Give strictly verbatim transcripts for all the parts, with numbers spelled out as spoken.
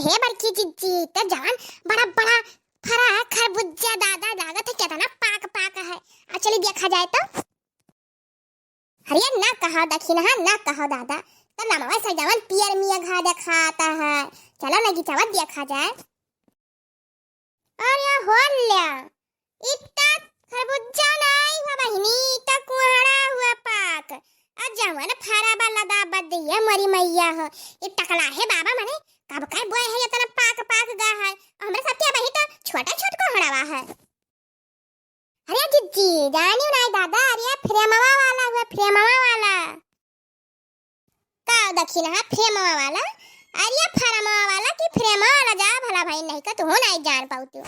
हे बड़की जिज्जी, त जान बड़ा बड़ा फरा है खरबुज्जा दादा, लागत है केतना पाक पाक है। आ चली देखा जाए तो। अरे ना कहो दखिनहा, ना कहो दादा, त लमवा से जवन पियर मिया घा देखाता है। चलो ना गिचवा देखा जाए। अरे हो ल्या, इत्ता खरबुज्जा नाई हुआ बहिनी, इत्ता कोहड़ा हुआ पाक। आ जवन फरा बा लदा बदिया मोरी मैया हो। ई टकला है बाबा मने, कब का बोए है इतना पाक पाक गा है। हमरे सबके अबही तो छोटा छोट कोहड़ावा है। अरे जिज्जी, जानी नाई दादा, अरे फ्रेमवा वाला हुआ, फ्रेमवा वाला। का दखिनहा फ्रेमवा वाला? अरे फरमवा वाला कि फ्रेमवा वाला, जा भला भाई, नहीं का तू नाई जान पाउती हो।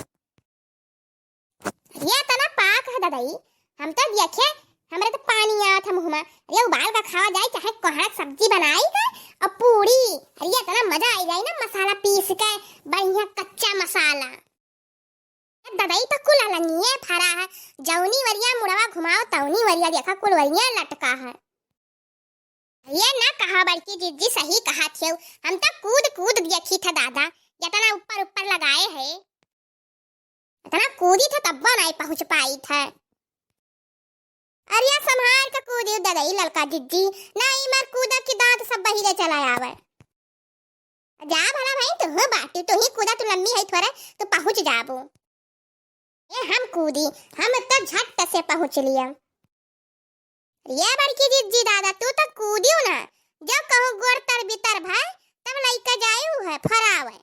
अरे इतना पाक है ददई, हम तो देखे, हमरे तो पानी आवत है मुँह में। अरे उबाल का खावा जाए, चाहे कोहड़ा के सब्जी बनाई का और पूरी। अरे इतना मजा आई जाए ना, मसाला पीस के, बढ़िया कच्चा मसाला। ददई तो कुल अलंगिये फरा है, जौनी वरिया मुड़वा घुमाओ तौनी वरिया देखा कुल वरिया लटका है। ये ना कहा बड़की जिज्जी, सही कहा थे, हम तो कूद कूद देखी था दादा, इतना ऊपर ऊपर लगाए है, इतना कूदी था तब्बो नहीं पहुँच पाई था। अरे संभाल के कूदी ददई ललका जिज्जी, नहीं मर कूदा कि दांत सब बहिरे चला आवे। जा भला भाई, तू बाटी, तू ही कूदा, तू लम्बी है थोड़ा, तू पहुँच जाबो। ए हम कूदी, हम तो झट से पहुँच लिया। ये बड़की जिज्जी दादा, तू तो कूदियो ना, जब कहूँ गोड़ तर बितर भाई, तब लइका जायु है फरावे।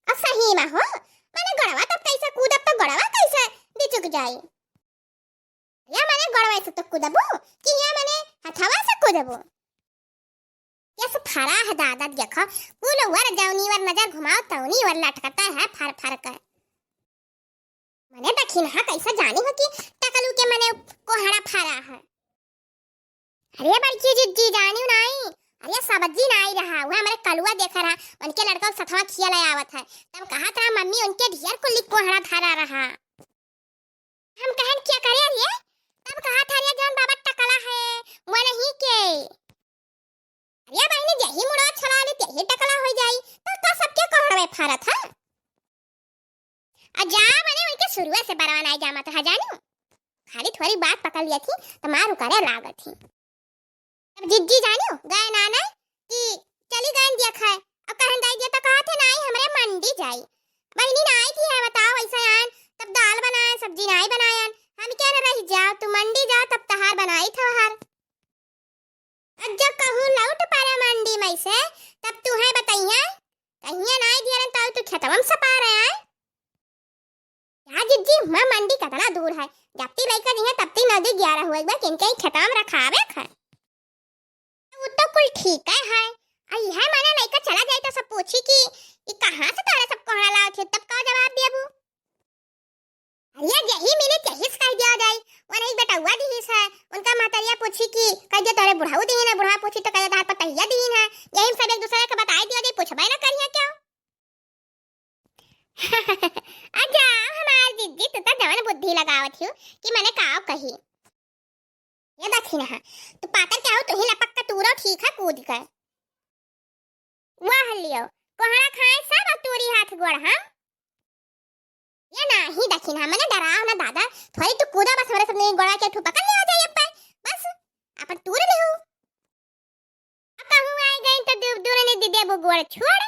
आ सही में हो, मने गोड़वा तब कैसे कूदब तो गोड़वा कैसे बिचुक जाई? या मने गोड़वा से तो कूदबू कि या मने हथवा से कूदबू? यस फरा है दादा, देखो, कुल वर जौनी वर नजर घुमाओ तौनी वर लटकता है फर फर कर। मने दखिनहा कैसे जानी हो कि टकलू के मने कोहड़ा फरा है? अरे बड़की जिज्जी जानी नाई, अरे सब्जी नाई रहा, वह हमारे कलुआ देखा रहा, उनके लड़का के सथवा खिया ले आवत है। तब कहा था मम्मी उनके ढेर कुल्ली कोहड़ा धरा रहा। हम कहन क्या करे रे? तब कहा था रे जौन बाबा टकला है, वो नहीं के। अरे बहिनी, जेही मुड़वा छला ली, तेही टकला हो जाई। तो का सबके कोहड़वे फारत है? आ जा, मने उनके शुरुए से बरवा नाई जामत रहा, जानू। खाली थोड़ी बात पकड़ लिया थी, तो मार उकरे लागत थी। तब जिज्जी जानू, गए ना ना कि चली गए दिया खाए। अब कहन दाई दिया तो कहा थे नाई, हमरे मंडी जाई। बहिनी ना आई थी है, बताओ, ऐसा आन, तब दाल बनाए, सब्जी नाई बनायन। हम क्या न रह जाओ, तू मंडी जाओ, तब तहार बनाई था हर। अब जब कहूँ लौट पारा मंडी में से, तब तू है बताइया, कहिया नाई दिया रन, तब तू खेतवा में सपा रहे हैं। या जिज्जी, माँ मंडी कतना दूर है, जब ती लइका जी है, तब ती नदी ग्यारह हुए बा, किनके ही खेतवा में रखावे ख। वो तो कुल ठीक है, है। आ यह माने लइका चला जाए तो सब पूछी कि ई कहाँ से तोरे सब कोहड़ा लावत है, तब का जवाब देबू? अरे यही मिले, यही से कह दिया जाए, वो नहीं बेटौआ दिहिस है, उनका महतरिया पूछी कि कह दे तोरे बुढ़ऊ दिहिन है, बुढ़वा पूछी तो कह दे तोहर पतहिया दिहिन है, यही में सब एक दूसरे के बताई दिया जाए, पूछबे ना करिया क्यों? अच्छा, हमार जिज्जी, तू तो जवन बुद्धि लगावत हियो कि मने काव कही। ये दखिनहा, तू पातर क्या हो, तू ही लपक के तूरो ठीक है कूद के। वाह लियो, कोहड़ा खाए सब और तूरी हाथ गोड़ हम। ये नाही दखिनहा, मने डराओ ना दादा, थोड़ी तू कूदा बस हमरे सब नहीं गोड़ा के ठू पकड़ लिया जाए अपन, बस अपन तूर लियो। अब कहूँ आए गए तो दू-, दूर ने दे देबो गोड़ छोड़,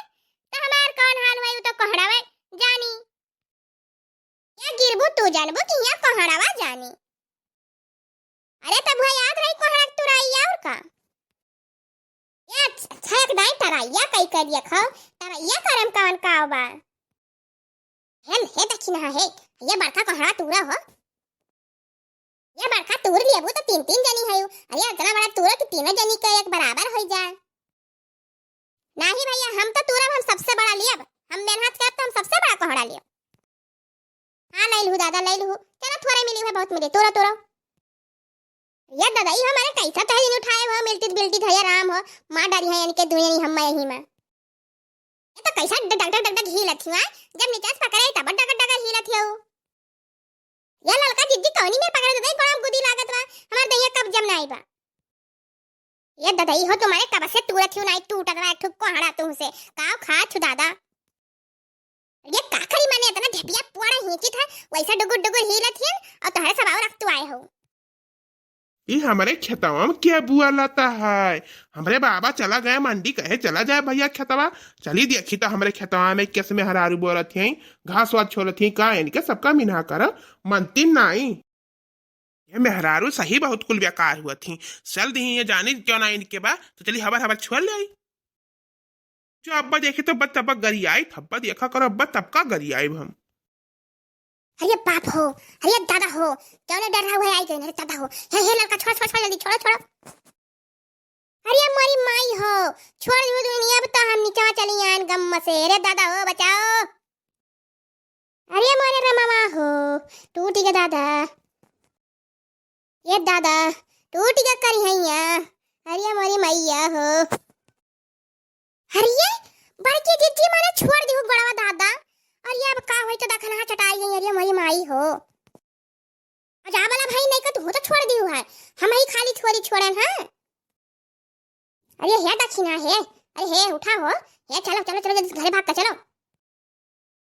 तो हमार कौन हाल हुई, उ तो कोहड़ावे जानी। या गिरबू तू जानबू कि या कोहड़ावा जानी। अरे तब वो याद रही कोहड़ा तुराई और का। या अच्छा एक दाई तरैया कई कर दिया खाओ, तरैया करम कौन का बा। हेल, हे दखिनहा हे, ये बड़का कोहड़ा तूरा हो। ये बड़का तूर लेबू तो तीन तीन जनी है। अरे इतना बड़ा तूरो कि तीनों जनी के एक बराबर हो जाए। नाही भैया, हम तो तूरब, हम सबसे बड़ा लेब, हम मेहनत करब तो हम सबसे बड़ा कोहड़ा लेब। हाँ, ले लहू दादा, ले लहू। चलो, थोड़े मिली है, बहुत मिली, तूरो, तूरो। ये दादा, ये हमारे कैसा तहरीन उठाए हो, मिलती बिलती है, ये राम हो, मार डाली है इनके दुनिया नहीं हम यही में। ये तो कैसा ड-, डग डग डग डग हिलत हुआ, जब नीचे से पकड़े तब डग डग हिलत हो। ये ललका जिज्जी कौनी में पकड़ दे, बड़ा गुदी लागत बा, हमार दहिया कब्जा में नाई बा। ये ददई हो, तुम्हारे कब से तूरत हूँ, नाई टूटत रहा एक ठो कोहड़ा तुमसे। काव खात हूँ दादा? ये का करी, माने इतना ढेपिया पुआड़ा हींचित है, वैसा डुगुर डुगुर हीलत हियन, और तोहरे सब और रख तू आए हो। ई हमरे खेतवा में क्या बुआ लाता है? हमरे बाबा चला गए मंडी, कहे चला जाए भैया खेतवा। चली देखी तो हमरे खेतवा में कैसे मेहरारू बोरत हैं, घास वास छोलत हैं, का इनके सबका मिन्हा कर मनती नाई। ये मेहरारू सही बहुत कुल बेकार हुआ थी। चल दी ये जानी क्यों ना इनके बा, तो चली हबर हबर छोल ले आई। जो अब्बा देखे तो अब्बा तबका गरियाई, अब्बा देखा करो अब्बा तबका गरियाई हम। अरे बाप हो, अरे दादा हो, क्यों ना डर रहा हुआ आई गए, अरे दादा हो, हे हे लड़का छोड़ छोड़ छोड़ जल्दी छोड़ो छोड़ो। अरे मोरी माई हो, छोड़ दू दुनिया, अब तो हम नीचा चली आन गम से, अरे दादा हो बचाओ। अरे मोरे रमवा हो, टूट गया दादा। ये दादा, टूट गया करिहैया। अरे मोरी मैया हो। अरे बड़की जिज्जी माने छोड़ दी हो गोड़वा दादा। अरे अब का होई तो देखना चटाई गई, अरे मोरी माई हो। और जा वाला भाई नहीं का तू हो तो छोड़ दी है। हम ही खाली छोरी छोड़न है। अरे हे दक्षिणा हे, अरे हे उठा हो, हे चलो चलो चलो जल्दी से घरे भाग के चलो।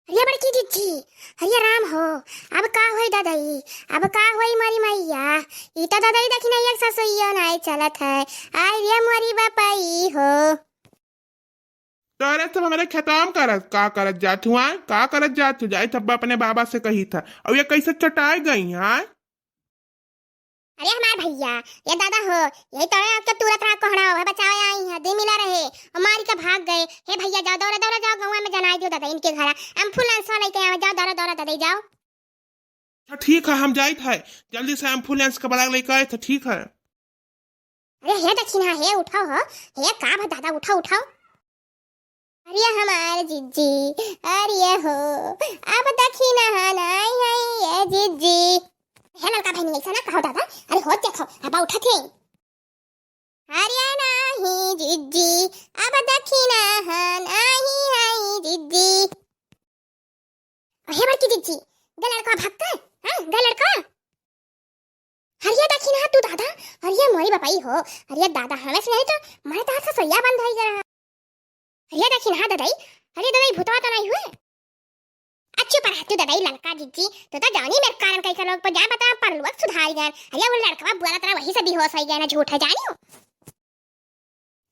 अरे बड़की जिज्जी, अरे राम हो, अब का होई ददई, अब का होई मोरी मैया, ई तो ददई दक्षिणा एक ससुइयो नहीं चलत है। आई रे मोरी बपई हो। तोरे सब हमरे खेतवा में करत, का करत जात हुआ, का करत जात हु, जाई तब अपने बाबा से कही था। अब ये कैसे चटाई गई हैं? अरे हमार भैया, ये दादा हो, यही तो है आपके तुरत रहा कोहड़ा हो, बचावे आई है, दे मिला रहे, और मारी के भाग गए। हे भैया जाओ, दौड़ा दौड़ा जाओ, गौवा में जनाई दियो दादा इनके घरा, एम्बुलेंस वाला लेके आवे, जाओ दौड़ा दौड़ा दादा जाओ। अच्छा ठीक है, हम जाइत है, जल्दी से एम्बुलेंस के बड़ा लेके आए थे, ठीक है। अरे हे दक्षिणा हे उठाओ हो, हे का भा दादा उठाओ उठाओ। अरे हमार जिज्जी, अरे हो, अब दक्षिणा नहीं है ये जिज्जी। हे लड़का बहनी ऐसा ना कहो दादा, अरे हो देखो, अब उठा थे। अरे नहीं जिज्जी, अब दक्षिणा नहीं है जिज्जी। अरे बड़की जिज्जी, गे लड़का भाग के, हाँ, गे लड़का। हरिया दक्षिणा तू दादा, हरिया मोरी बपाई हो, हरिया दादा हमें से नहीं तो मारे तो हाथ से सैया बंद होई गया। हरिया दक्षिणा ददई, हरिया ददई भूतवा तो नहीं हुए। अच्छे पर तू ददई ललका जिज्जी, तू तो जानी मेरे कारण कैसे लोग पर जा बता पर लोग सुधार गए। हरिया वो लड़कवा बुआ तरह वही से बेहोश हो गया ना, झूठ है जानियो।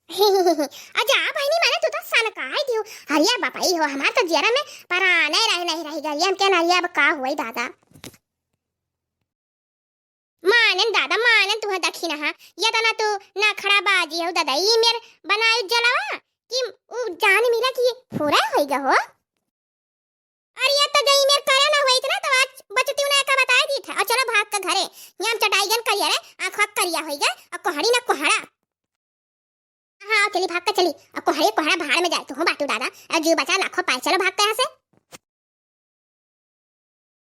अजा बहनी माने तू तो सनकाई दियो। अरे बापाई हो, हमार तो जियरा में पराने रह नहीं रही गई। हम क्या नारिया अब का हुई दादा। मानन दादा मानन तू दखिनहा, ये तो ना तू ना खड़ा बाजी हो दादा। ई मेर बनाई जलवा कि उ जान मिला कि पूरा होई गा हो। अरे ये तो गई मेर करे ना हुई इतना तो आज बचती उन्हें का बताए दी था। और चलो भाग के घरे, यहाँ चटाई गन करिया रे, आँख वाँख करिया होई गए, और कोहड़ी ना कोहड़ा। हाँ, चली भाग के चली। अब कोहरे कोहरा भाड़ में जाए, तू हो बाटू दादा। अब जीव बचा लाखों पाए, चलो भाग के यहाँ से।